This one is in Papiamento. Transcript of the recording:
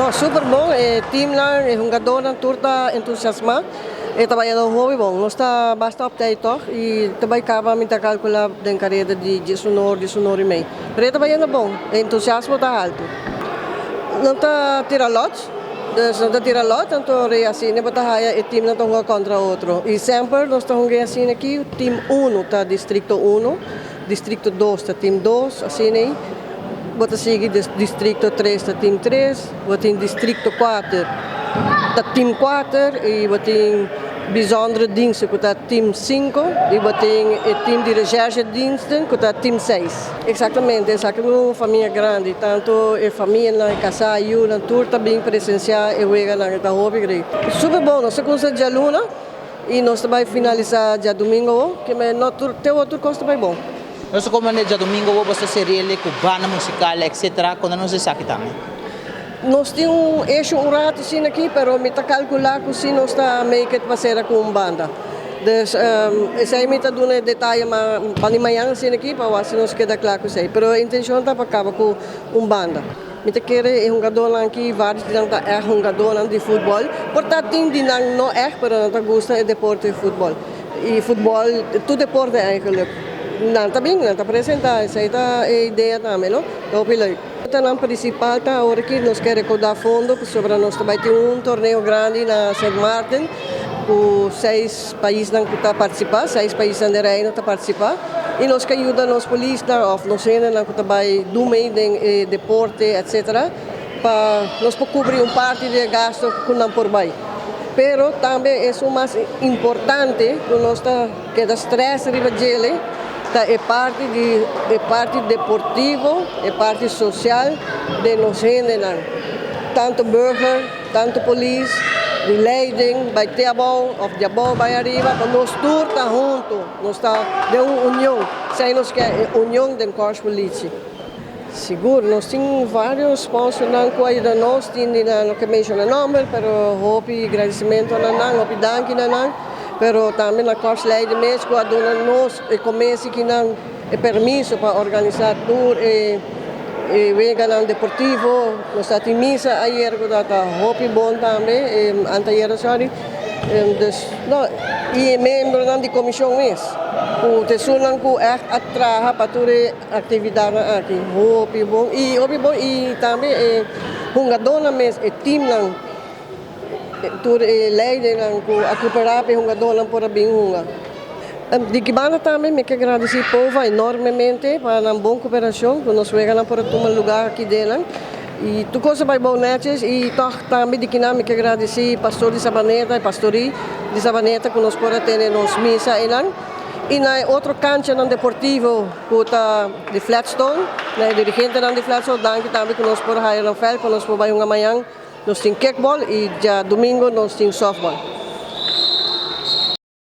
No, super bon. E teamnan, e hungadónan tur ta entusiasmá. E ta bayendo hopi bon. Nos ta basta op tijd tòg i ta bai kaba mi ta kalkulá den kareda di 11 or, 11 or i mei. Pero e ta bayendo bon. E entusiasmo ta haltu. Nan ta tira lòt, dus nan ta tira lòt anto rei asina bo ta haya e teamnan ta hunga kontra otro. I semper nos ta hunga asina aki, team unu ta distrikto unu, distrikto dos ta team dos, asina ei. Bo ta sigui distrikto tres ta team tres, bo tin distrikto kuater ta team kuater i bo tin bijzondere diensten ku ta team sinku i bo tin e team di recherche diensten ku ta team seis. Eksaktamente, esaki ta un famia grandi, tantu e famianan, e kasá, e yunan, tur ta bin presensiá e weganan, e ta hopi great. Super bon, nos ta kumsa djaluna i nos ta bai finalisá djadumingu awor, ke men no tur te awor tur kos ta bai bon. Nos ta komprende djadumingu awor boso ta seriele ku banda musikal etc. Konta nos esaki tambe. Nos tin un esho un rato asina aki, pero mi ta kalkulá ku si nos ta make it pa sera ku un banda. Dus esei mi ta duna e detaye ma pa di mañan asina aki pa wak si nos keda kla ku esei. Pero e intenshon ta pa kaba ku un banda. Mi ta kere e hungadónan aki, vários di nan ta ègt hungadónan di futbòl. Por ta tin di nan no ègt, pero nan ta gusta e deporte di futbòl. I futbòl, tur deporte eigenlijk. Nan ta bin, nan ta presentá. Esei ta e idea tambe, no? Ta hopi leuk. Metanan prinsipal ta ora ki nos ke rekoudá fondo pasobra nos ta bai tin un torneo grandi na Sint Maarten ku seis paisnan ku ta partisipá, seis paisnan den Reino ta partisipá i nos ke yuda nos polisnan òf nos hendenan ku ta bai du mei den e deporte etsetera pa nos por kubri un parti di e gasto ku nan por bai. Pero tambe esun mas importante ku nos ta keda strès riba djele ta e parti di e parti deportivo, e parti sosial den nos hendenan. Tantu burger, tantu polis, di leiding bai te abou òf di abou bai ariba, pa nos tur ta huntu, nos ta den un union. Esei nos ke, e union den Kòrspolitie. Sigur, nos tin varios sponsornan ku a yuda nos, tin di nan no ke menshoná nòmber, pero hopi gradisimentu na nan, hopi danki na nan, pero tambe na Kòrsleide mes ku a duna nos e komesi kinan e permiso pa organisá tur e e weganan deportivo. Nos ta tin misa ayer ku tabata hopi bon tambe, anteayer sorry. Dus no, i e miembronan di komishon mes ku ta esunnan ku ègt a traha pa tur e Actividadnan aki hopi bon y hopi bon y tambe e hungadornan mes, e teamnan, tur e leidernan cu a coopera pa e hungadornan por a bin hunga. Di ki banda tambe mi ke gradeci POVA enormemente pa nan bon cooperacion cu nos weganan por a tuma lugar aki denan y tur cos a bay bon netjes y tog tambe di kinan mi ke gradeci pastor di Sabaneta y pastorie di Sabaneta cu nos por a tene nos misa eynan. I na e otro kanchanan deportivo ku ta di Flatstone, na e dirigentenan di Flatstone, danki tambe ku nos por haya nan vèlt pa nos por bai hunga mañan. Nos tin kickball i djadumingu nos tin softball.